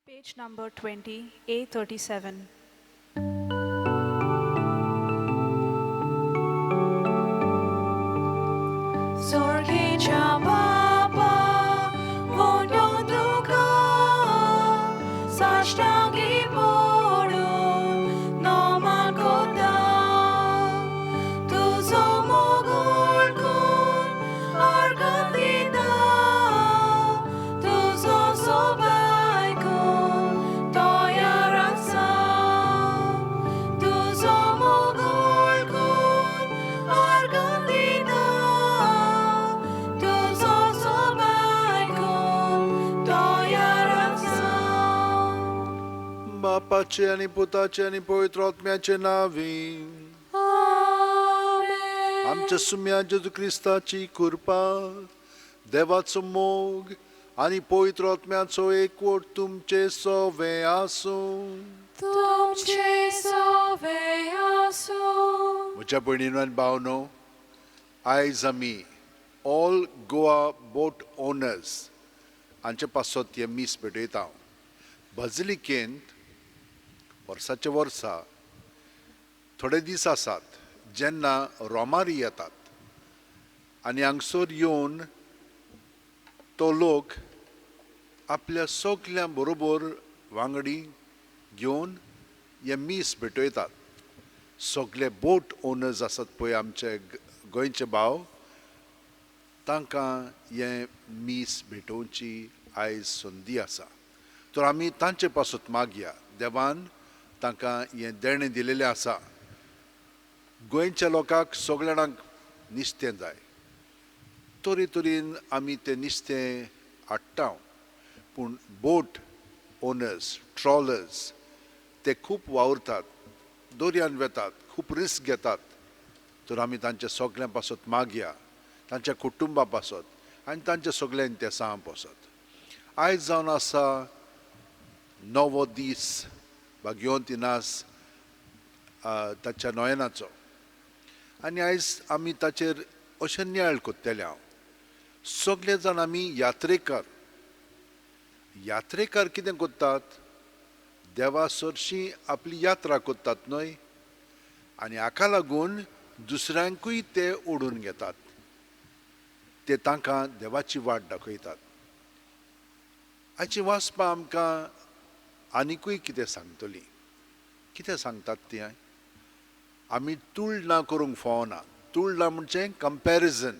Page number 20, A37. Sorgicha Baba, Vondoduka, Sashtangi Podu, Noman Kota, Tuzo Mogul Kun, Argandita, Tuzo Sobai Kun, Toya Rasa, Tuzo Mogul Kun, Argandita, Tuzo Sobai Kun, Toya Rasa. बापाचे आनी पुताचे आनी पवित्र आत्म्याचे नांवी. Amen. आमच्या सुम्या जेजू क्रिस्ताची कृपा, देवाचो मोग आनी पवित्र आत्म्याचो एकवट तुमचे सवे आसूं. तुमचे सवे आसूं. म्हज्या भयणीनो आनी भावनो, आयज आमी ऑल गोवा बोट ओनर्स हांचे पासत हें मीस भेटयता. बजलिकेंत वर्साच्या वर्सा थोडे दीस आसात जेन्ना रोमारी येतात आनी हांगसर येवन तो लोक आपल्या सगल्यां बरोबर वांगडी घेवन हें मीस भेटयतात. सगले बोट ओनर्स आसात पळय आमचे गोंयचे भाव, तांकां हें मीस भेटोवची आयज संदी आसा. तर आमी तांचे पासत मागया, देवान तांकां हें देणें दिलेलें आसा. गोंयच्या लोकांक सगल्या जाणांक निस्तें जाय, तरे तरेन आमी तें निस्तें हाडटा, पूण बोट ओनर्स, ट्रॉलर्स ते खूब वावुरतात, दर्यान वेतात, खूब रिस्क घेतात. तर आमी तांच्या सगल्यां पासत मागया, तांच्या कुटुंबा पासत आनी तांच्या सगल्या इंतेसां पासत. आयज जावन आसा नवो दीस भाग्यवंत इनास ताच्या नयनाचो आनी आयज आमी ताचेर अशें नियाळ कोत्तले. हांव सगळे जाण आमी यात्रेकार. यात्रेकार कितें करतात? देवा सरशी आपली यात्रा करतात न्हय, आनी हाका लागून दुसऱ्यांकूय ते ओडून घेतात, ते तांकां देवाची वाट दाखयतात. हाची वाचपां आमकां आनिकूय कितें सांगतली. कितें सांगतात ती? आमी तुळना करूंक फावना. तुळना म्हणजे कंपॅरिजन.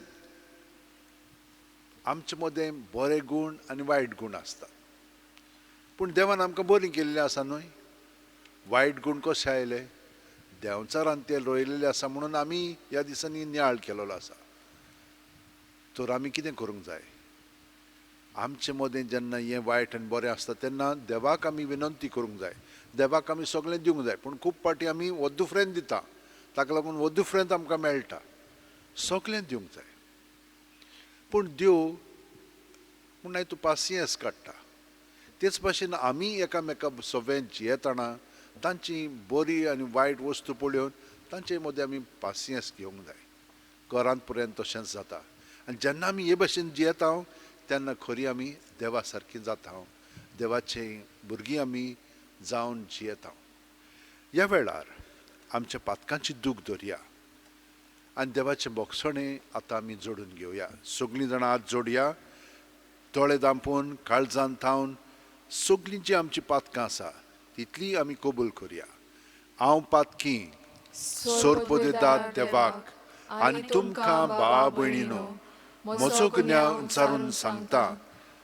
आमचे मदें बरे गूण आनी वायट गूण आसतात, पूण देवान आमकां बरीं केल्लीं आसा न्हय. वायट गूण कशे आयले? देंवचारान ते रोयलेले आसा म्हणून आमी ह्या दिसांनी नियाळ केलेलो आसा. तर आमी कितें करूंक जाय? आमचे मदें जेन्ना हें वायट आनी बरें आसता तेन्ना देवाक आमी विनंती करूंक जाय, देवाक आमी सगळें दिवंक जाय. पूण खूब फावटी आमी वद्दुफ्रेंत दिता, ताका लागून वद्दुफ्रेंत आमकां मेळटा. सगळें दिवंक जाय, पूण देव पूण तूं पासियेंस काडटा. तेच भाशेन आमी एकामेका सगळें जियेतना तांची बरी आनी वायट वस्तू पळोवन तांचे मदें आमी पासियेंस घेवंक जाय. घरांत पर्यंत तशेंच जाता. आनी जेन्ना आमी हे भाशेन जियेता तेन्ना खरी आमी देवा सारकी जाता, देवाचे भुरगीं आमी जावन जियेता. ह्या वेळार आमच्या पातकांची दूख धरया आनी देवाचें बोगसणें आतां आमी जोडून घेवया. सगळीं जाणां हात जोडया, दोळे दांपून काळजान थावन सगळीं जी आमची पातकां आसा तितली आमी कबूल करया. हांव पातकी सोरपोदेदाद देवाक आनी तुमकां भाव भयणीनो म्हजो गुन्यांव विचारून सांगता.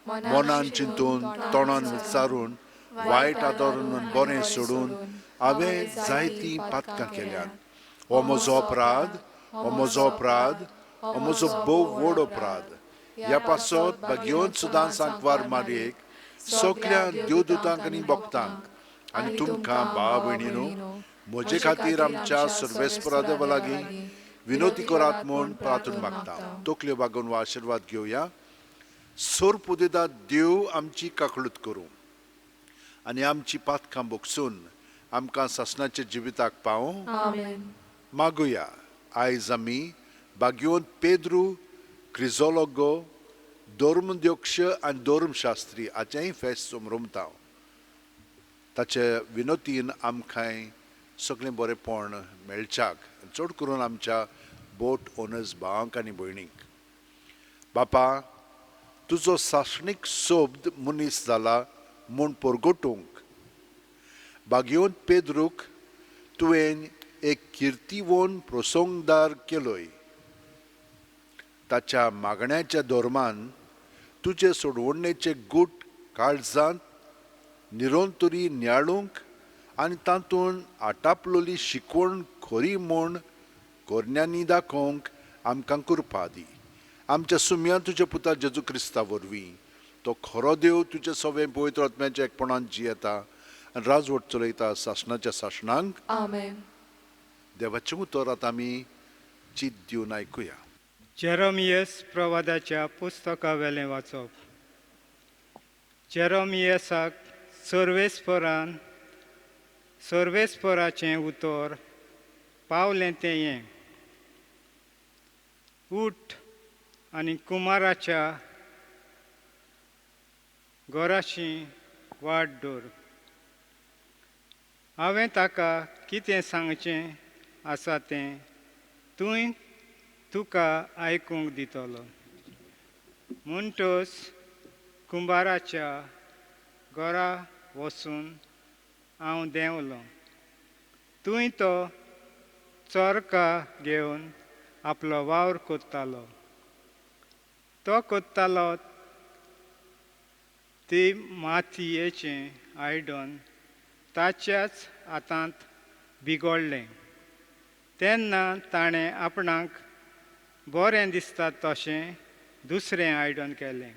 मनान चिंतून तोंडान विचारून वायट आदरून बरें सोडून हांवें जायतीं पातकां केल्यात. हो म्हजो अपराध, हो म्हजो अपराध, हो म्हजो भोव व्हड अपराध. ह्या पासत भाग्यवंत सुदां सांकवार मारयेक, सगल्या देवदूतांक आनी भक्तांक आनी तुमकां भाव भयणीनो म्हजे खातीर आमच्या सर्वेस्परा देवा लागीं विनोती करात म्हूण प्रार्थना मागता. तकल्यो बागोवन हो आशिर्वाद घेवया. सोरपुदेदा देव आमची काकळूत करूं आनी आमची पातकां बोगसून आमकां सासणाच्या जिविताक पावूं. मागुया. आयज आमी भाग्यवंत पेद्रू क्रिजोलोगो, धर्मध्यक्ष आनी धर्मशास्त्री हाचेंय फेस्त समरमता. ताचे विनोतीन आमकांय सगळें बरेंपण मेळच्याक, चड करून आमच्या बोट ओनर्स भावांक आनी भयणींक। बापा, तुजो सासणीक शब्द मनीस जाला म्हूण परगटूंक बागेवन पेद्रूक तुवें एक किर्तीवन प्रसंगदार केलोय। ताच्या मागण्याच्या धर्मान तुजे सोडवणेचे गूट काळजांत निरंतरी नियाळूंक आनी तातूंत आटापलोली शिकवण खरी म्हूण कोरण्यांनी दाखोवंक आमकां कृपा दी। आमच्या सुम्या तुज्या पुता जेजू क्रिस्ता वरवीं, तो खरो देव तुज्या सवें पवित्र आत्म्याच्या एकपणान जियेता आनी राजवट चलयता सासणाच्या सासणांक। आमेन। देवाचें उतर आतां आमी चित दिवन आयकुया। जेरोमियस प्रवादाच्या पुस्तका वेलें वाचप। जेरोमियसाक सर्वेस्परान सर्वेस्पराचें उतर पावलें तें हें, उठ आनी कुमाराच्या घराशी वाट दवर। हांवें ताका कितें सांगचें आसा तें तूं तुका आयकूंक दितलो। म्हणटच कुंबाराच्या घरा वचून हांव देंवलो। थंय तो चरखा घेवन आपलो वावर कोत्तालो। तो कोत्तालो ती मातयेचें आयदन ताच्याच हातांत बिगडलें। तेन्ना ताणें आपणाक बरें दिसता तशें दुसरें आयदन केलें।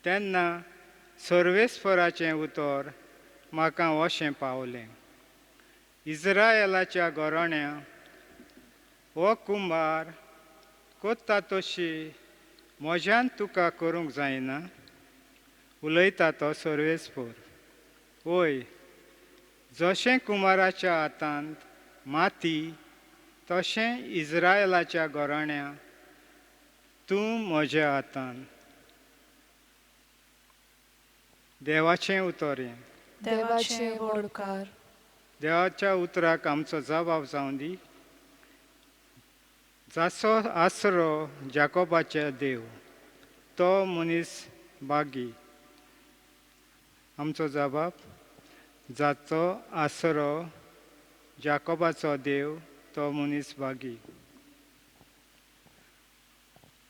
तेन्ना सर्वेस्पराचें उतर म्हाका अशें पावलें, इज्रायलाच्या घराण्या हो कुंबार कोत्ता तशी म्हज्यान तुका करूंक जायना, उलयता तो सर्वेस्पर। वय, जशें कुमाराच्या हातांत माती तशें इज्रायलाच्या घराण्या तूं म्हज्या हातान। देवाचें उतर हें। देवाचें व्हडकार। देवाच्या उतराक आमचो जबाब जावं दी। जाचो आसरो जाकोबाचे देव तो मनीस बागी। आमचो जबाब, जाचो आसरो जाकोबाचो देव तो मनीस बागी।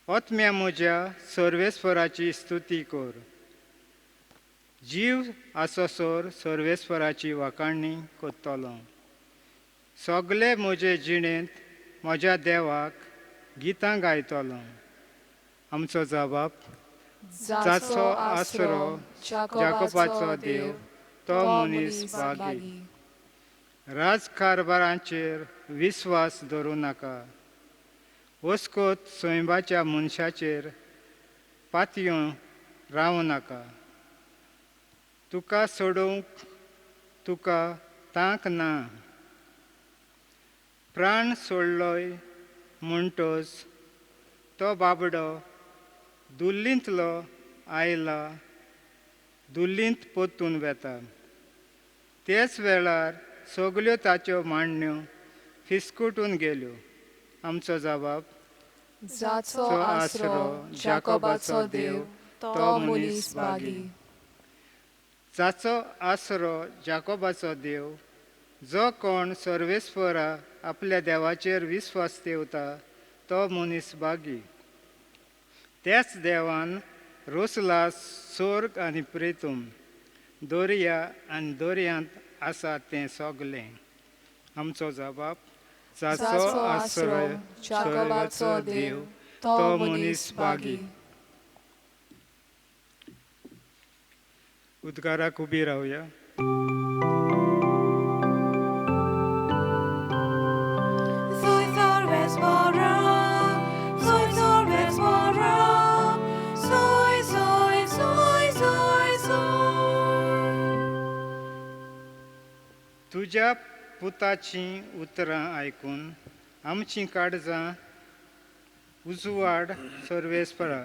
आत्म्या म्हज्या सर्वेस्पराची स्तुती कर। जीव आसोसर सर्वेस्पराची वाखाणणी करतलो। सगळे म्हजे जिणेंत म्हज्या देवाक गितां गायतलो। आमचो जबाब, जाचो आसरो जाकोबाचो देव तो मनीस बागी। राजकारभारांचेर विस्वास दवरूं नाका, वस्कोत सैंबाच्या मनशाचेर पातयेवन रावं नाका। तुका सोडोवंक तुका तांक ना। प्राण सोडलोय म्हणटच तो बाबडो दुल्लींतलो आयला, दुल्लींत परतून वेता। तेच वेळार सगल्यो ताच्यो मांडण्यो फिसकुटून गेल्यो। आमचो जबाब, जाचो आसरो जाकोबाचो देव तो मनीस बागी। जाचो आसरो जाकोबाचो देव, जो कोण सर्वेस्परा आपल्या देवाचेर विस्वास ठेवता तो मनीस बागी। त्याच देवान रोसला स्वर्ग आनी प्रेतूम, दर्या आनी दर्यांत आसा तें सगलें। आमचो जबाब, जाचो आसरो जाकोबाचो देव तो मनीस बागी। उद्गाराक उबी रावया। तुज्या पुताचीं उतरां आयकून आमचीं काळजां उजवाड सर्वेस्परा।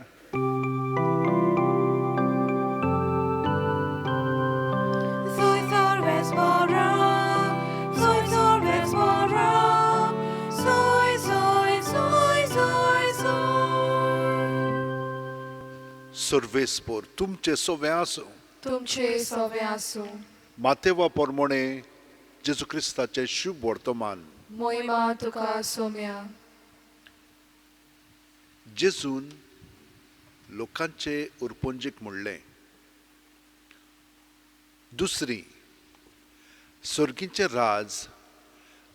सर्वेस्पोर तुमचे सवें आसूं. तुमचे सवे आसूं. मातेवा पोरमोणे जेजू क्रिस्ताचें शुभ वर्तमान. मोहिमा तुका सोम्या. जेजून लोकांचे उरपुंजीक म्हणलें, दुसरी सर्गीचें राज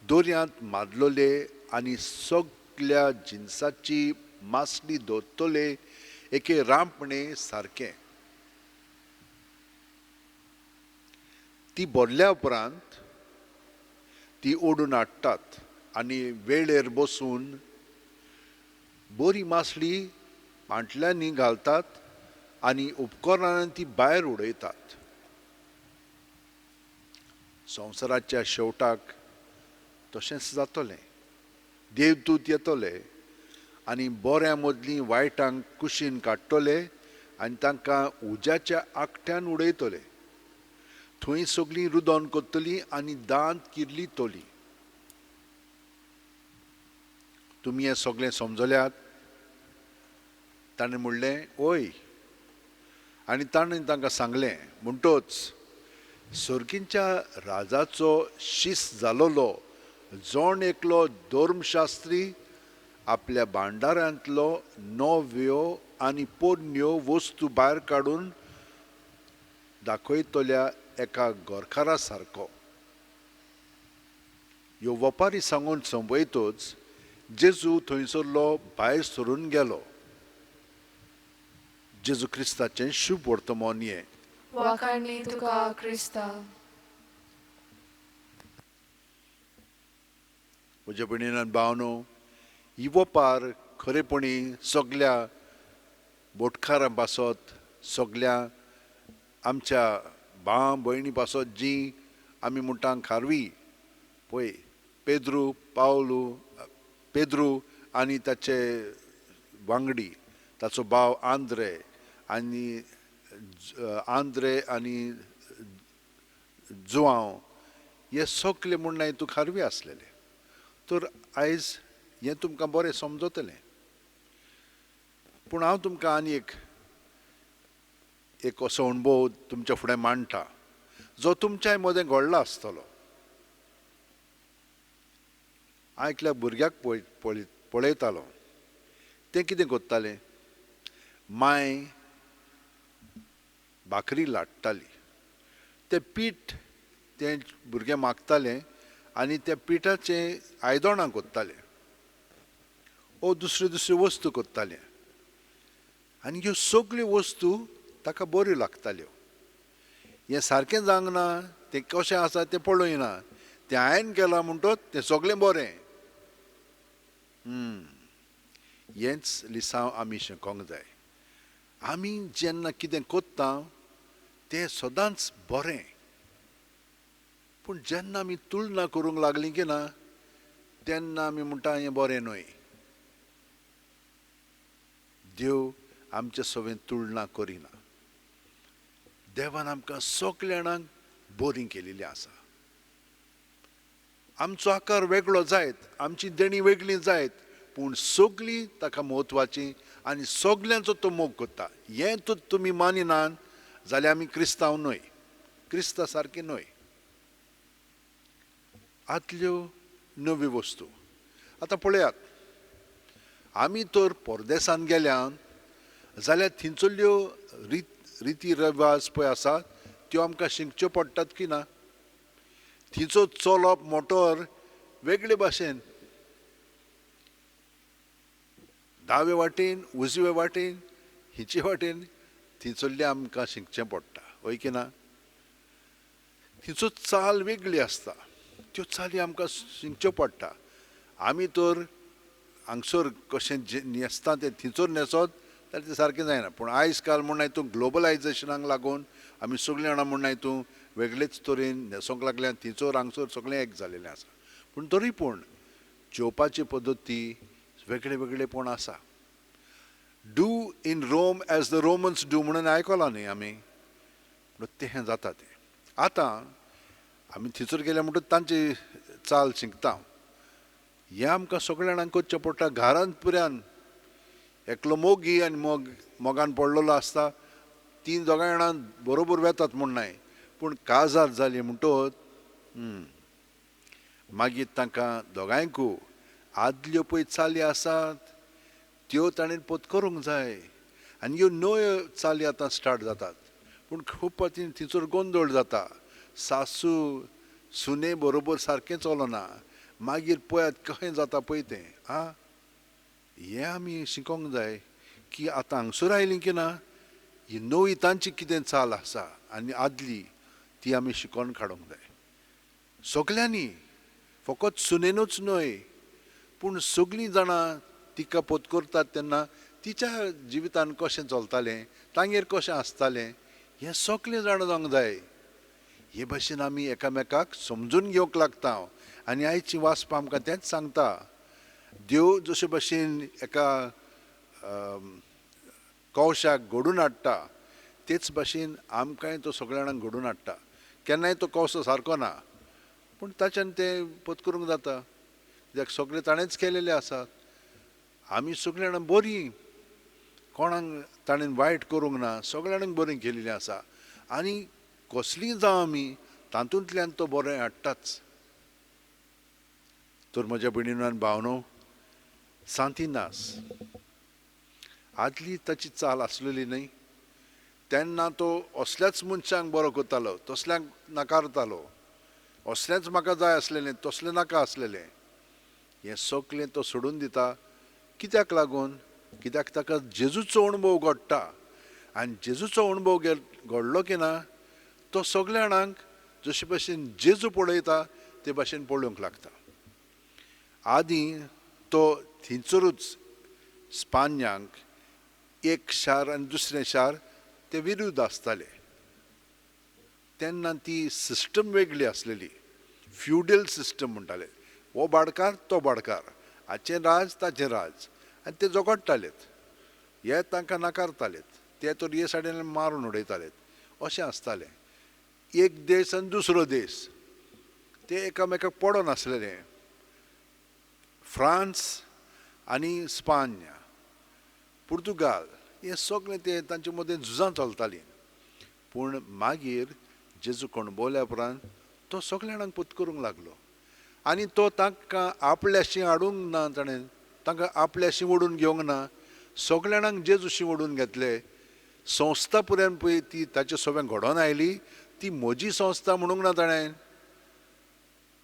दोरयांत मारलोले आनी सगल्या जिनसाची मासली दवरतले एके रांपणे सारकें. ती भरल्या उपरांत ती ओडून हाडटात आनी वेळेर बसून बरी मासली पांटल्यांनी घालतात आनी उपकरणान ती भायर उडयतात. संवसाराच्या शेवटाक तशेंच जातलें. देवदूत येतले आनी बऱ्या मदलीं वायटांक कुशीन काडटले आनी तांकां उज्याच्या आकट्यान उडयतले. थंय सगळीं रुदोन करतलीं आनी दांत किर्लितली. तुमी हें सगळें समजल्यात? ताणें म्हणलें, ओय. आनी ताणें तांकां सांगलें, म्हणटोच सर्गींच्या राजाचो शीस जालोलो जण एकलो धर्मशास्त्री आपल्या भांडारांतलो नव्यो आनी पोरण्यो वस्तू भायर काडून दाखयतल्या एका गोरकारा सारको. ह्यो वपारी सांगून संपयतच जेजू थंयसरलो भायर सरून गेलो. जेजू क्रिस्ताचें शुभ वर्तमान हें. वाखाणणी तुका क्रिस्ता. म्हज्या भयणीन भावनो, ही वपार खरेपणी सगल्या बोटकारां पासत, सगल्या आमच्या भाव भयणी पासत जी आमी म्हणटा खारवी, पळय पेद्रू पावलू पेद्रू आनी ताचे वांगडी, ताचो भाव आंद्रे आनी आंद्रे आनी जुआंव, हे सगळे म्हणल्यार तूं खारवी आसलेले. तर आयज हें तुमकां बरें समजतलें. पूण हांव तुमकां आनी एक एक असो अणभव तुमच्या फुडें मांडटा जो तुमच्याय मदें घडला आसतलो. हांव एकल्या भुरग्याक पळयतालो. तें कितें करतालें, मांय भाकरी लाट्टाली. तें पीठ तें भुरगें मागतालें आनी त्या पिठाचें आयदनां करतालें ओ दुसऱ्यो दुसऱ्यो वस्तू करतालें आनी ह्यो सगल्यो वस्तू ताका बऱ्यो लागताल्यो. हें सारकें जावंक ना, तें कशें आसा तें पळयना, तें हांवें केलां म्हणटच तें सगळें बरें. हेंच लिसांव आमी शिकोंक जाय. आमी जेन्ना कितें करता तें सदांच बरें, पूण जेन्ना आमी तुलना करूंक लागली की ना तेन्ना आमी म्हणटा हें बरें न्हय. देव आमचे सवें तुलना करिना. देवान आमकां सगल्या जाणांक बरीं केलेली आसा. आमचो आकार वेगळो जायत, आमची देणी वेगळी जायत, पूण सगळीं ताका म्हत्वाची आनी सगल्यांचो तो मोग करता. हें तुमी मानिनात जाल्यार आमी क्रिस्तांव न्हय, क्रिस्ता सारकी न्हय. आतल्यो नव्यो वस्तू आतां पळयात. आमी तर परदेसान गेल्यान जाल्यार थंयसरल्यो रिती रिवाज पळय आसा त्यो आमकां शिकच्यो पडटात की ना. थंयचो चलप मोटर वेगळे भाशेन, दावे वाटेन उजवे वाटेन हिचे वाटेन थंयसरलें आमकां शिकचें पडटा, हय की ना. थंयचो चाल वेगळी आसता, त्यो चाली आमकां शिकच्यो पडटा. आमी तर हांगसर कशें न्हेसता तें थंयसर न्हेसत जाल्यार तें सारकें जायना. पूण आयज काल म्हण तूं ग्लोबलायजेशनाक लागून आमी सगळीं जाणां म्हण तूं वेगळेच तरेन न्हेसोंक लागल्या. थंयसर हांगसर सगळें एक जालेलें आसा. पूण तरी पूण जेवपाची पद्दती वेगळे वेगळेपण आसा. Do in Rome as the Romans do म्हणून आयकलां न्ही आमी, म्हणून तें जाता तें. आतां आमी थंयसर गेल्या म्हणटच तांची चाल शिकता. हें आमकां सगळ्या जाणांक करचें पडटा. घरांत पुऱ्यान एकलो मोगी आनी मोग मोगान पडलेलो आसता. तीं दोगांय जाणां बरोबर वेतात म्हूण न्हय, पूण काजार जाली म्हणटच मागीर तांकां दोगांयकू आदल्यो पळय चाली आसात त्यो ताणें पोत करूंक जाय आनी ह्यो नव्यो चाली आतां स्टार्ट जातात. पूण खूब फावटी थंयसर गोंदळ जाता. सासू सुने बरोबर सारकें चलना, मागीर पळयात कशें जाता पळय तें. आं, हें आमी शिकोंक जाय की आतां हांगसर आयलीं की ना ही नवी तांची कितें चाल आसा आनी आदली ती आमी शिकोवन काडूंक जाय सगल्यांनी, फकत सुनेनूच न्हय पूण सगळीं जाणां तिका पोत करतात तेन्ना तिच्या जिवितान कशें चलतालें, तांगेर कशें आसतालें, हें सगळें जाणां जावंक जाय. हे भाशेन आमी एकामेकाक समजून घेवंक लागता आनी आयची वाचपा आमकां तेंच सांगता. देव जशे भाशेन एका कवशाक घडून हाडटा तेच भाशेन आमकांय तो सगळ्या जाणांक घडून हाडटा. केन्नाय तो कवसो सारको ना, पूण ताच्यान तें पोत करूंक जाता, कित्याक सगळें ताणेंच केलेलें आसात. आमी सगळीं जाणां बरीं, कोणाक ताणें वायट करूंक ना, सगळ्या जाणांक बरीं केलेलीं आसा आनी कसलीं जावं आमी तातूंतल्यान तो बरें हाडटाच. तर म्हज्या भयणीनो आनी भावनो, सांतिनास आदली ताची चाल आसलेली न्हय, तेन्ना तो असल्याच मनशांक बरो करतालो, तसल्यांक नाकारतालो, असलेंच म्हाका जाय आसलेलें, तसलें नाका आसलेलें, हें सगळें तो सोडून दिता. कित्याक लागून? कित्याक ताका जेजूचो अणभव घडटा आनी जेजूचो अणभव घडलो की ना तो सगळ्या जाणांक जशे भाशेन जेजू पळयता ते भाशेन पळोवंक लागता. आदीं तो थंयसरूच स्पान्यांक एक शार आनी दुसरें शार ते विरुद्ध आसताले, तेन्ना ती सिस्टम वेगळी आसलेली, फ्युडल सिस्टम म्हणटाले, हो भाडकार तो भाडकार, हाचें राज ताचें राज, आनी ते झगडटालेत, हे तांकां नाकारतालेत, ते तर हे सायडीन मारून उडयतालेत, अशें आसतालें. एक देश आनी दुसरो देश ते एकामेकाक पडोन आसलेले. फ्रांस आनी स्पान्या, पुर्तुगाल, हें सगळें ते तांचे मदें झुजां चलतालीं. पूण मागीर जेजू कोणबोल्या उपरांत तो सगळ्या जाणांक पोत करूंक लागलो आनी तो तांकां आपल्याशी हाडूंक ना, ताणें तांकां आपल्याशी ओडून घेवंक ना, सगळ्या जाणांक जेजूशी ओडून घेतले. संस्था पर्यंत पळय ती ताचे सगळें घडोवन आयली, ती म्हजी संस्था म्हणूंक ना ताणें.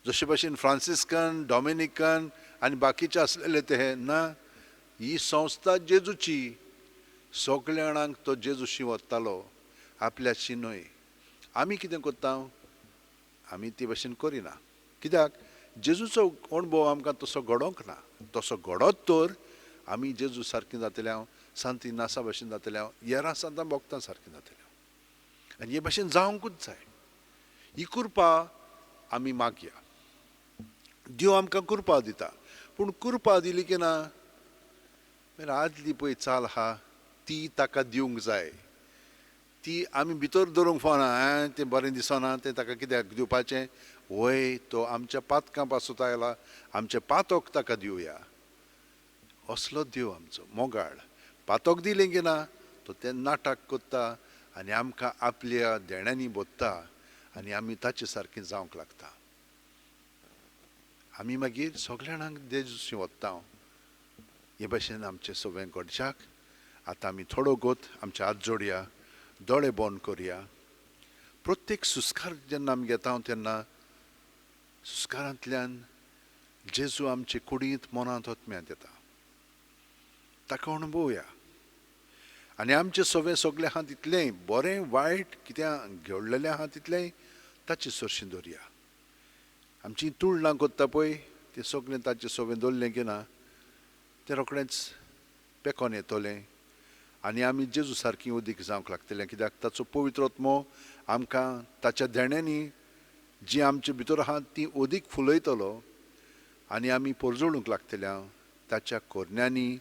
जशे भाशेन फ्रांसिस्कन, डॉमिनिकन आनी बाकीचे आसलेले ते ना, ही संस्था जेजूची. सगळ्या जाणांक तो जेजूशी वतालो, आपल्याशी न्हय. आमी कितें करता? आमी ते भाशेन करिना, कित्याक जेजूचो अणभव आमकां तसो घडोवंक ना. तसो घडत तर आमी जेजू सारकें जातले हांव, सांती नासा भाशेन जातले हांव, येरा सांतां भोगतां सारकें जातले हांव. आनी हे भाशेन जावंकूच जाय. ही कृपा आमी मागया, देव आमकां कृपा दिता. पूण कृपा दिली की ना मागीर आदली पळय चाल आहा ती ताका दिवंक जाय, ती आमी भितर दवरूंक फावना. तें बरें दिसना, तें ताका कित्याक दिवपाचें? वय तो आमच्या पातकां पासून आयला, आमचें पातक ताका दिवया. असलो देव आमचो मोगाळ. पातक दिलें की ना तो तें नाटक करता आनी आमकां आपल्या देण्यांनी बोत्ता आनी आमी ताचे सारकें जावंक लागता. आमी मागीर सगळ्या जाणांक जेजूशी वता. हे भाशेन आमचें सगळें घडच्याक आतां आमी थोडो गोत आमचे हात जोडया, दोळे बंद करया. प्रत्येक सुस्कार जेन्ना आमी घेता तेन्ना सुस्कारांतल्यान जेजू आमचे कुडींत मनांत आत्म्यांत येता, ताका अणभवया. आनी आमचें सगळें सगळें आहा तितलेंय बरें वायट कितें घडलेलें आहा तितलेंय ताचे सरशीं दवरया. आमची तुळणा करता पळय तें सगळें ताचें सगळें दवरलें की ना तें रोखडेंच पेकोन येतलें आनी आमी जेजू सारकी उदीक जावंक लागतलें. कित्याक ताचो पवित्र आत्मो आमकां ताच्या देण्यांनी जी आमचे भितर आहा ती अदीक फुलयतलो आनी आमी परजळूंक लागतल्या ताच्या कोरण्यांनी,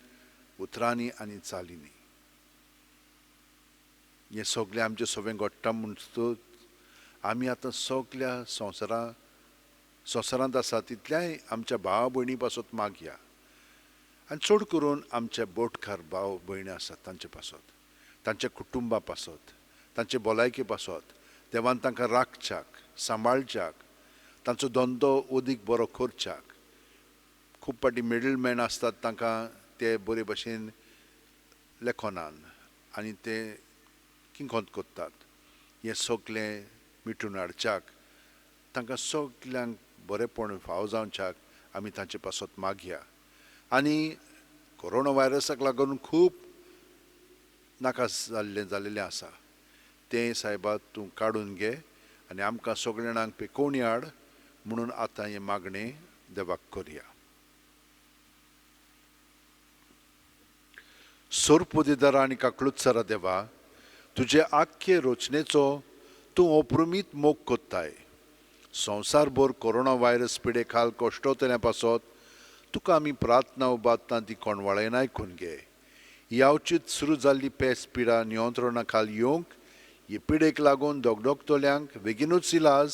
उतरांनी आनी चालींनी. हें सगळें आमचें सगळें घडटा म्हणटकच आमी आतां सगल्या संवसारांत आसा तितल्याय आमच्या भावा भयणी पासत मागया आनी चड करून आमचे बोटकार भाव भयणी आसात तांचे पासत. तांच्या कुटुंबा पासत, तांचे भलायके पासत देवान तांकां राखच्याक, सांबाळच्याक, तांचो धंदो अदीक बरो करच्याक. खूब फावटी मिडलमॅन आसतात, तांकां ते बरे भशेन लेखनान आनी ते किंकोत करतात. हें सगळें मिटून हाडच्याक, तांकां सगल्यांक बरेंपण फावो जावच्याक आमी तांचे पासत मागया. आनी कोरोना व्हायरसाक लागून खूब नाका जाल्लें जालेलें आसा, तें सायबा तूं काडून घे आनी आमकां सगळे जाणांक पेकोवणी हाड म्हणून आतां हें मागणें देवाक करया. सोरपोदेदारा आनी काकळुत्सरा देवा, तुजे आख्खे रचनेचो तूं अप्रमीत मोग कोत्ताय. संवसारभर कोरोना व्हायरस पिडे खाल कश्टोतल्या पासत तुका आमी प्रार्थना उबारता ती कोणवाळेन आयकून घे. ही अवचीत सुरू जाल्ली पेस पिडा नियंत्रणा खाल येवंक, ही पिडेक लागून दगदगतल्यांक बेगीनूच इलाज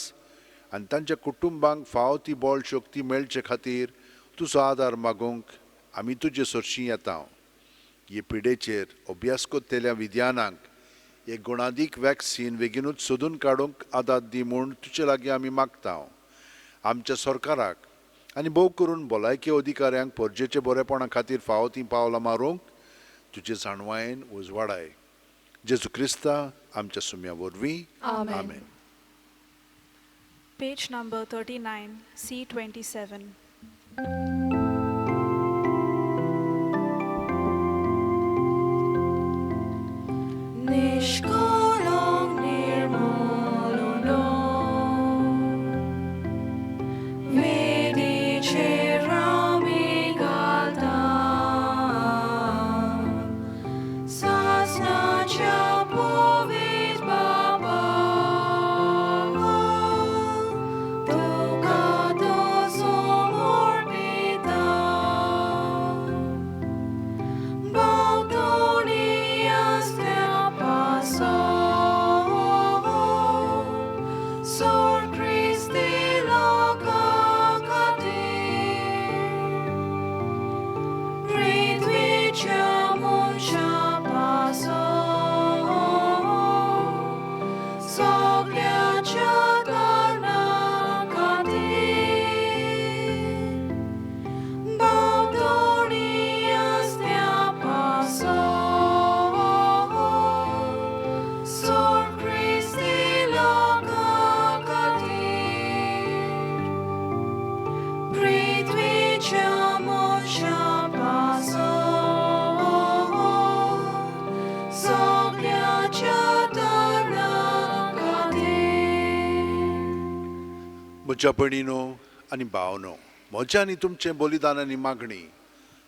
आनी तांच्या कुटुंबांक फावो ती बळ शक्ती मेळचे खातीर तुजो आदार मागूंक आमी तुजे सरशीं येता. हे पिडेचेर अभ्यास करतल्या विज्ञानांक एक गुणादीक वॅक्सीन बेगीनूच सोदून काडूंक आदार दी म्हूण तुजे लागीं आमी मागता. आमच्या सरकाराक आनी भोव करून भलायकी अधिकाऱ्यांक परजेचे बरेपणा खातीर फावो तीं पावलां मारूंक तुजे जाणवायेन उजवाडाय. जेजू क्रिस्ता आमच्या सुम्या वरवीं, आमेन. Page number 39, C27. निष्कलंक निर्मल वेदीचेर आमी घालता, सासणाच्या पवित्र बाबा तुका तो समर्पिता. भोंवतणी आसल्या पासो सोड क्रिस्ती लोकां खातीर, पृथ्वीच्या मनशां पासो सगळ्याच्या कारणां खातीर, भोंवतणी आसल्या पासो सोड क्रिस्ती लोकां खातीर, पृथ्वीच्या मनशां पासो सगळ्याच्या कारणां खातीर. म्हज्या भयणीनो आनी भावनो, म्हज्या आनी तुमचें बलिदान आनी मागणी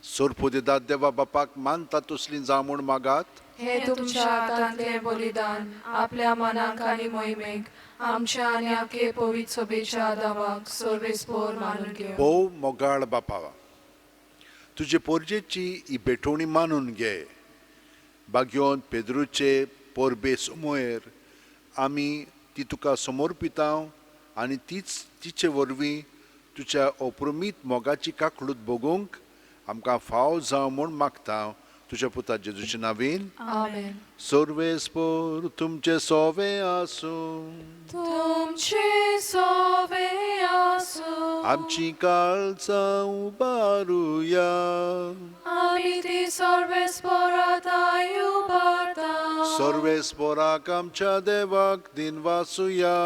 सोरपोदेदाद देवा बापाक मानता तसली जावं म्हूण मागात. हे तुमच्या हातांतलें बलिदान आपल्या मनाक आनी मोहिमेक आमच्या आनी आखे पवित्र सभेच्या दावाक सर्वेस्पोर मानून घेवं. भोव मोगाळ बापा, तुजे पोरजेची ही भेटवणी मानून घे. बागयोन पेद्रूचे पोरबे समोर आमी ती तुका समर्पिता आनी तीच तिचे वरवीं तुज्या अप्रमीत मोगाची काकळूत भोगूंक आमकां फाव जावं म्हूण मागता. तुज्या पुता जेजूचे नावीन, आमेन. सर्वेस्पोर तुमचे सोवे आसूं. तुमचे सोवे आसूं. आमची काळजां उबारुया. आमी ती सर्वेस्पोराताय उबारता. सर्वेस्पोराक आमच्या देवाक दिनवासुया.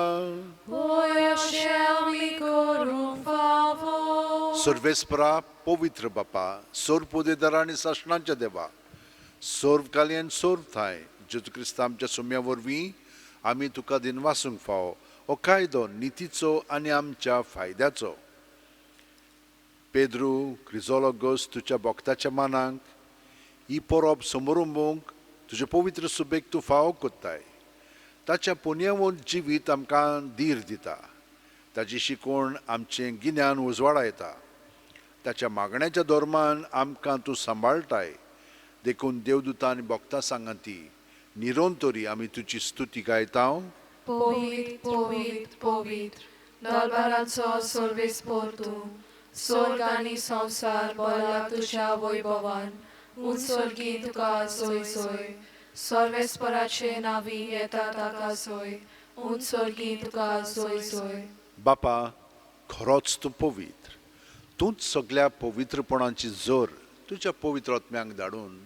होय अशें आमी करूंक फावो. सर्वेस्परा पवित्र बापा, सोरपोदेदारा आनी सासणाच्या देवा, सर्व कालयन सर्व थांय जेजू क्रिस्ता आमच्या सुम्या वरवीं आमी तुका दिनवासूंक फावो. हो कायदो नितीचो आनी आमच्या फायद्याचो. पेद्रू क्रिजोलोगोस तुज्या भक्ताच्या मानांक ही परब समरुंबूंक तुजे पवित्र सुबेक तूं फावो कोत्ताय. ताच्या पुनयवंत जिवीत आमकां धीर दिता. ताची शिकवण आमचें गिन्यान उजवाडा येता. ताच्या मागण्याच्या धर्मान आमकां तूं सांबाळटाय. देखून देवदूता आनी भक्तां सांगाती निरंतरी आमी तुजी स्तुती गायता. पवित्र पवित्र पवित्र दरबाराचो सर्वेस्पोर तूं, स्वर्ग आनी संवसार भरला तुज्या वैभवान. उंच स्वर्गी तुका सोय सोय. सर्वेस्पराचे नावी येता ताका जोय, उंच सर्गी तुका जोय जोय. बापा, खरोच तूं पवित्र, तूंच सगल्या पवित्रपणाची जोर तुज्या पवित्र आत्म्यांक धाडून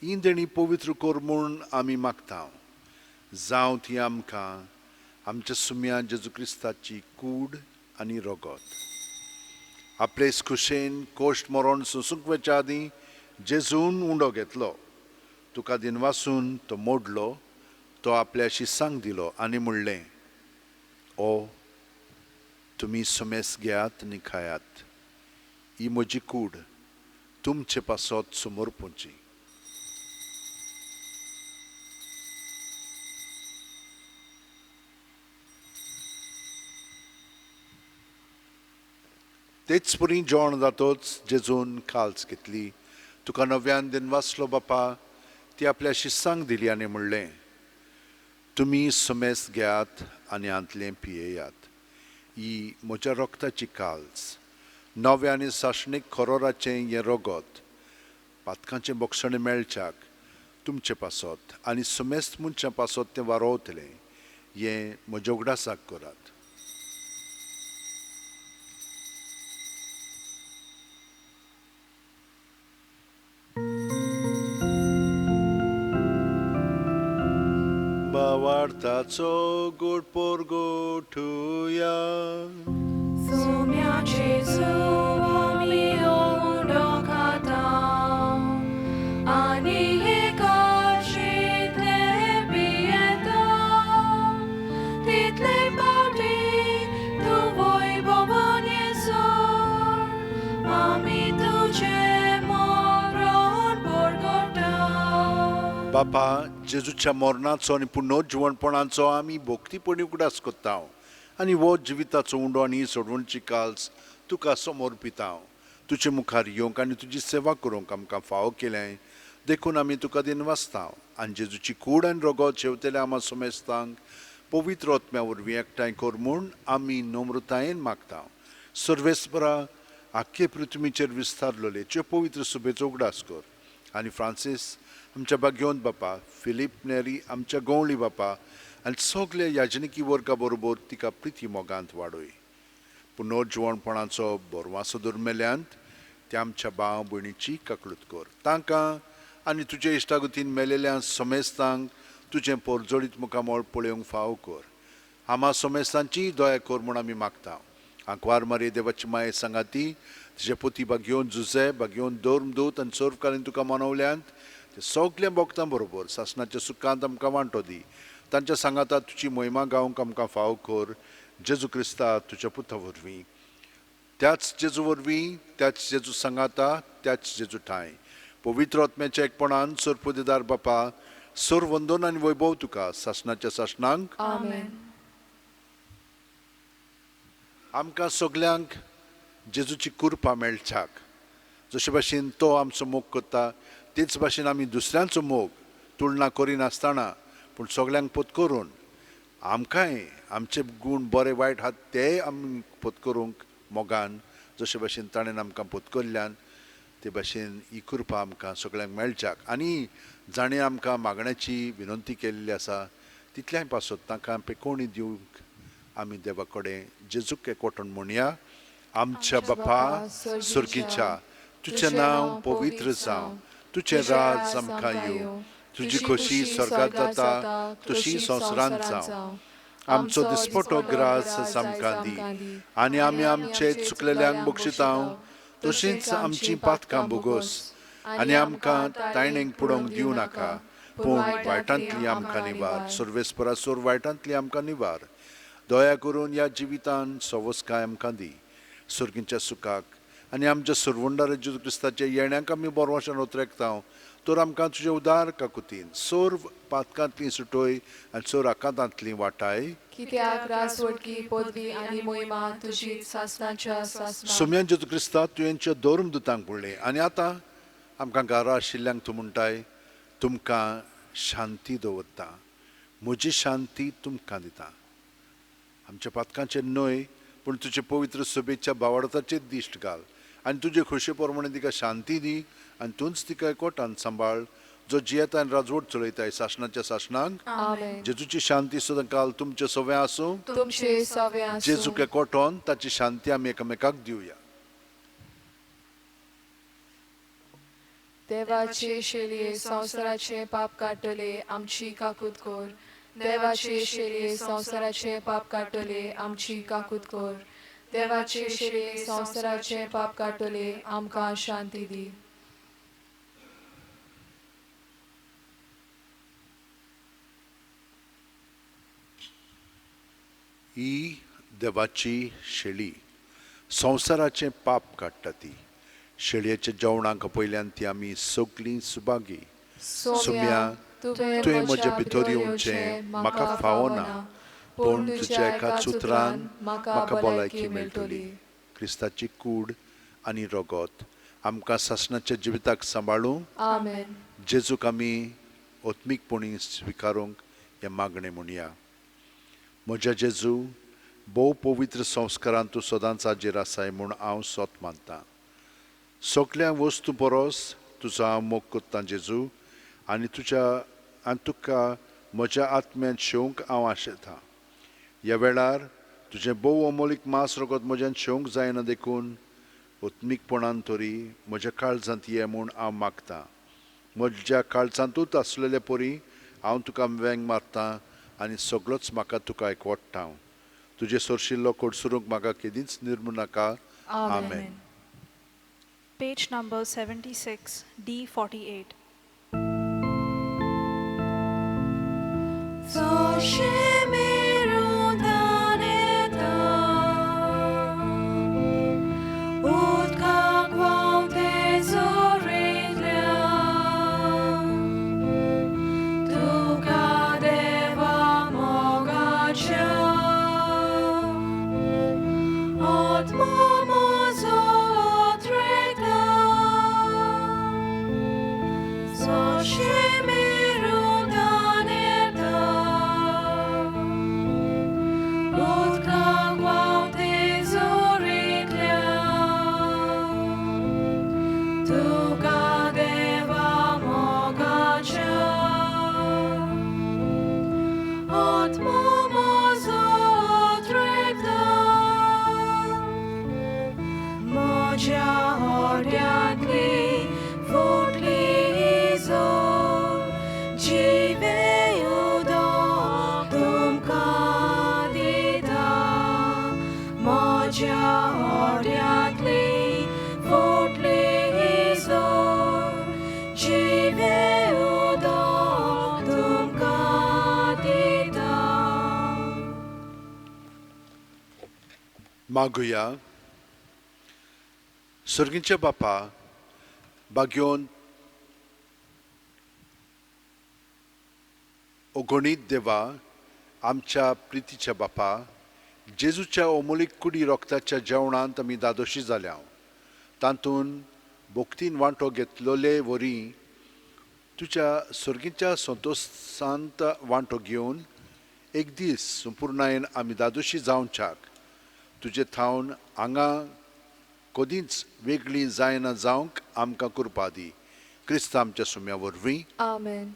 ही देणी पवित्र कर म्हूण आमी मागता. जावं ती आमकां आमच्या सुम्या जेजू क्रिस्ताची कूड आनी रगत. आपले खुशेन कोश्ट मरण सोंसूंक वचच्या आदीं जेजून उंडो घेतलो, तुका दिनवासून तो मोडलो, तो आपल्याशी सांग दिलो आनी म्हणलें, ओ तुमी सुमेस घेयात आनी खायात, ही म्हजी कूड तुमचे पासत समर्पूची. तेच परी जेवण जातोच जेजून काल्स घेतली, तुका नव्यान दिनवासलो बापा, ती आपल्याशी सांग दिली आनी म्हणलें, तुमी सुमेस घेयात आनी हांतलें पियेयात, ही म्हज्या रक्ताची काल्स, नव्या आनी सासणीक खरोराचें हें रगत पातकांचें बक्षणें मेळच्याक तुमचे पासत आनी सुमेस्त मनशां पासत तें वारोवतलें, हें म्हज्या उगडासाक करात. भावार्थाचो गोड पोरगोठुया. सुम्या जेजू आमी उंडो खाता आनी हे काशींतले पियेता, तितले फावटी तूं वैभवान येसर आमी तुजें मरण परगटा. बापा, जेजूच्या मरणाचो आनी पुनर्जिवणपणाचो आमी भक्तीपणी उगडास करता आनी हो जिविताचो उंडो आनी सोडवणची काल्स तुका समर्पिता. तुजे मुखार येवंक आनी तुजी सेवा करूंक आमकां फावो केलें देखून आमी तुका दिनवासता. आनी जेजूची कूड आनी रगत शेवतेल्या आमा समेस्तांक पवित्र आत्म्या वरवीं एकठांय कर म्हूण आमी नम्रतायेन मागता. सर्वेस्परा, आख्खे पृथ्वीचेर विस्तारलेले ज्यो पवित्र सुबेचो उगडास कर आनी फ्रांसीस आमच्या बागयोन बापा, फिलीप नेरी आमच्या गवळी बापा आनी सगल्या याजनिकी वर्गा बरोबर तिका प्रिती मोगांत वाडय. पुनर्जिवणपणाचो बोरवासो दुर्मेल्यांत त्या आमच्या भाव भयणीची काकळूत कर. तांकां आनी तुजे इश्टागतीन मेलेल्या समेस्तांक तुजें पोरजोडीत मुखामळ पळोवंक फावो कर. आमा समेस्तांची दया कर म्हूण आमी मागता. आंकवार मारी देवाची माये सांगाती तुजे पोती बागयोन जुजे बागयोन धर्मदूत आनी सर्वकालीन तुका मनवल्यांत ते सगल्या भक्तां बरोबर सासणाच्या सुखांत आमकां वांटो दी. तांच्या सांगाता तुजी मोहिमा गावंक आमकां फावो कर. जेजू क्रिस्ता तुज्या पुता वरवीं, त्याच जेजू वरवीं, त्याच जेजू सांगाता, त्याच जेजू ठांय पवित्र आत्म्याच्या एकपणान सरपुदेदार बापा, सर वंदन आनी वैभव तुका सासणाच्या सासणांक. आमेन. आमकां सगल्यांक जेजूची कृपा मेळच्याक जशे भाशेन तो आमचो मोग करता तेच भाशेन आमी दुसऱ्यांचो मोग तुलना करिनासतना पूण सगल्यांक पोत करून आमकांय आमचे गूण बरे वायट आहात तेय आमी पोत करूंक मोगान जशे भाशेन ताणें आमकां पोत केल्ल्यान ते भाशेन ही कृपा आमकां सगल्यांक मेळच्याक आनी जाणें आमकां मागण्याची विनंती केल्ली आसा तितल्याय पासत तांकां पेकोवणी दिवंक आमी देवा कडेन जेजूक एकवटून म्हणया. आमच्या बापा सुर्गीच्या, तुजें नांव पवित्र जावं, तुजें राज आमकां येवं, तुजी खोशी स्वर्गांत जाता तशी संवसारांत जावं. आमचो दिसपटो ग्रास आमकां दी आनी आमी आमचे चुकलेल्यांक बक्षिता तशींच आमचीं पातकां भोगोस आनी आमकां तायणेक पुडोवंक दिवं नाका, पूण वायटांतली आमकां निवार. सर्वेस्परा सोर वायटांतली आमकां निवार. दया करून ह्या जिवितान सवसकाय आमकां दी. सुर्गींच्या सुखाक आनी आमच्या सुरवंडार जेजू क्रिस्ताच्या येण्याक आमी बरवाशान उतरेकता तर आमकां तुजे उदार काकुतीन सर्व पातकांतली सुटोय आनी सर्व आकांतांतली वाटाय. कित्याक राजवटकी पदवी आनी मोहिमा तुजी सासणाच्या सासणाक. सोम्यान जेजू क्रिस्ता तुवेंच्या धर्मदुतांक म्हणलें आनी आतां आमकां घरा आशिल्ल्यांक तूं म्हणटाय, तुमकां शांती दवरता, म्हजी शांती तुमकां दिता. आमच्या पातकांचेर न्हय पूण तुजे पवित्र सभेच्या बावडताचेर दिश्ट घाल आनी तुजे खोशे प्रमाणे तिका शांती दी आनी तूंच तिका एकवटान सांबाळ. जो जियेता आनी राजवट चलयताय सासणाच्या सासणाक. आमेन. जेजूची शांती सदांकाल तुमचे सवें आसूं. तुमचे सवे आसूं. जेजूक एकवटोन ताची शांती आमी एकामेकाक दिवया. देवाचे शेलये संवसाराचे पाप काडटले आमची काकूत कर. देवाचे शेलये संवसाराचे पाप काडटले आमची काकूत कर. देवाचे शेलये संवसाराचे पाप काडटले आमकां शांती दी. ही देवाची शेळी संवसाराचें पाप काडटा. ती शेळयेच्या जेवणाक पयल्यान ती आमी सगलीं सुभागी. सोम्या, तुवें म्हजे भितर येवचें म्हाका फावना, पूण तुज्या एकाच उतरान म्हाका भलायकी मेळटली. क्रिस्ताची कूड आनी रगत आमकां सासणाच्या जिविताक सांबाळूं. आमेन. जेजूक आमी आत्मीकपणी स्विकारूंक हें मागणें म्हणया. म्हज्या जेजू, भोव पवित्र संस्कारान तूं सदांच हाजीर आसाय म्हूण हांव सोत मानतां. सगल्या वस्तू परस तुजो हांव मोग कोत्तां जेजू, आनी तुज्या आनी तुका म्हज्या आत्म्यान शेवंक हांव आशेतां. ह्या वेळार तुजें भोव अमोलीक मांस रगत म्हज्यान शेवंक जायना, देखून आत्मीकपणान तरी म्हज्या काळजांत ये म्हूण हांव मागतां. म्हज्या काळजांतूच आसलेले परी हांव तुका वेंग मारतां आनी सगळोच म्हाका तुका एकवटता. तुजें सोरशिल्लो कोडसुरूंक म्हाका केदींच निर्मू नाका. आमेन. Page number 76, D48. मागुया. सर्गीच्या बापा, बागयोन अगणीत देवा, आमच्या प्रितीच्या बापा, जेजूच्या अमोलीक कुडी रोगताच्या जेवणांत आमी दादोशी जाल्या. तातूंत भक्तीन वांटो घेतलेले वरी तुज्या सर्गीच्या संतोशांत वांटो घेवन एक दीस संपुर्णायेन आमी दादोशी जावच्याक तुजे थावन हांगा कदींच वेगळी जायना जावंक आमकां कृपा दी. क्रिस्त आमच्या सुम्या वरवीं. आमेन.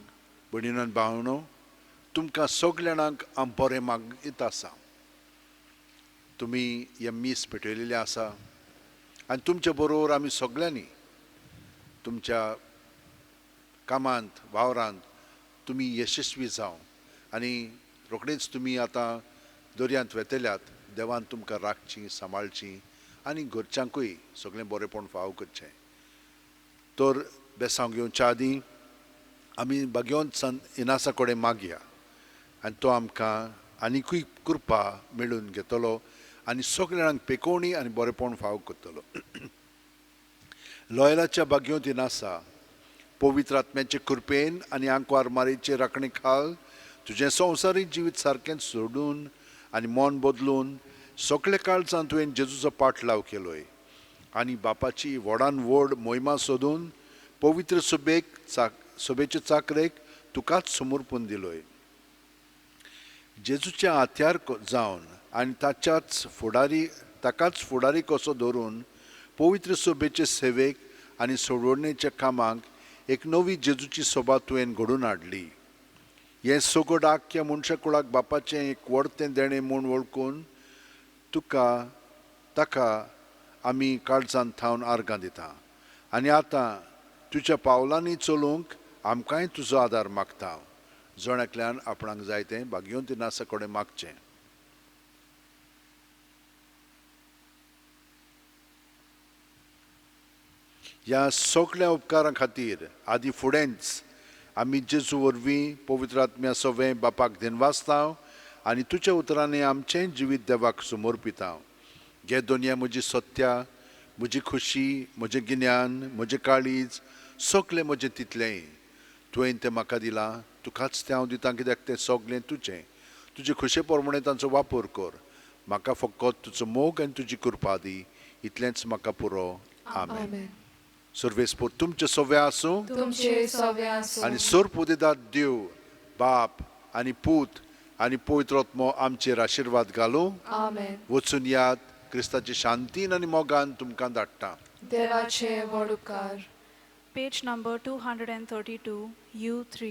भयणीन भावनो, तुमकां सगळ्यांक हांव बरें मागीत आसा. तुमी हें मीस पेटयलेलें आसा आनी तुमचे बरोबर आमी सगळ्यांनी तुमच्या कामांत वावरांत तुमी यशस्वी जावं आनी रोखडेच तुमी आतां दर्यांत वेतल्यात. देवान तुमकां राखची, सांबाळची आनी घरच्यांकूय सगळें बरेंपण फाव करचें. तर बेसांव घेवच्या आदीं आमी बागेवन सन इनासा कडेन मागया आनी तो आमकां आनिकूय कृपा मेळून घेतलो आनी सगळ्या जाणांक पेकोवणी आनी बरेंपण फाव करतलो. लॉयलाच्या बागेवंत इनासा, पवित्र आत्म्याचे कृपेन आनी आंकवार मारीचे राखणे खाल तुजें संवसारीक जिवीत सारकें सोडून आनी मन बदलून सगळे काळजान तुवें जेजूचो पाटलाव केलोय आनी बापाची व्हडान व्हड मोहिमा सोदून पवित्र सभेक सभेचे चाकरेक तुकाच समर्पून दिलोय. जेजूच्या हात्यार जावन आनी ताच्याच फुडारी ताकाच फुडारी कसो धरून पवित्र सभेचे सेवेक आनी सोडवणेच्या कामाक एक नवी जेजूची सोबा तुवें घडोवन हाडली. हें सगट आख्ख्या मनशाकुळाक बापाचें एक व्हडतें देणें म्हूण वळखून तुका ताका आमी काळजांत थावन आर्गां दिता आनी आतां तुज्या पावलांनी चलूंक आमकांय तुजो आदार मागता. जण एकल्यान आपणाक जाय तें भाग्यवंती नासा कडेन मागचें. ह्या सगळ्या उपकारां खातीर आदी फुडेंच आमी जेजू वरवीं पवित्र आत्म्या सवें बापाक दिनवासता आनी तुज्या उतरांनी आमचें जिवीत देवाक समर्पिता. घे दोनया म्हजी सत्या, म्हजी खुशी, म्हजें गिन्यान, म्हजें काळीज, सगळें म्हजें तितलेंय तुवें तें म्हाका दिलां, तुकाच तें हांव दितां, कित्याक तें सगळें तुजें. तुजे खुशे प्रमाणें तांचो वापर कर. म्हाका फकत तुजो मोग आनी तुजी कृपा दी, इतलेंच म्हाका पुरो. आमेन. सर्वेस्पोर तुमचें सवें आसूं तुमचे सवें आसूं आनी सर्व देव बाप आनी पूत आनी पवित्र आत्मो आमचेर आशिर्वाद घालूं. आमेन. वचून याद क्रिस्ताचे शांतीन आनी मोगान तुमकां धाडटा. देवाचे व्हड उपकार. Page number 232, U3.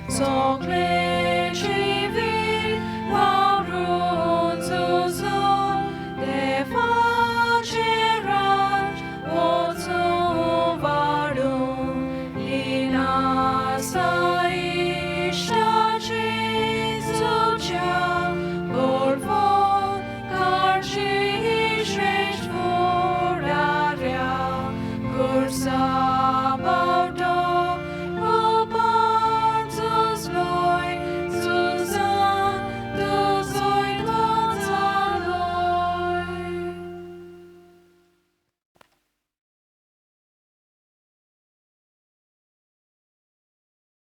So clear.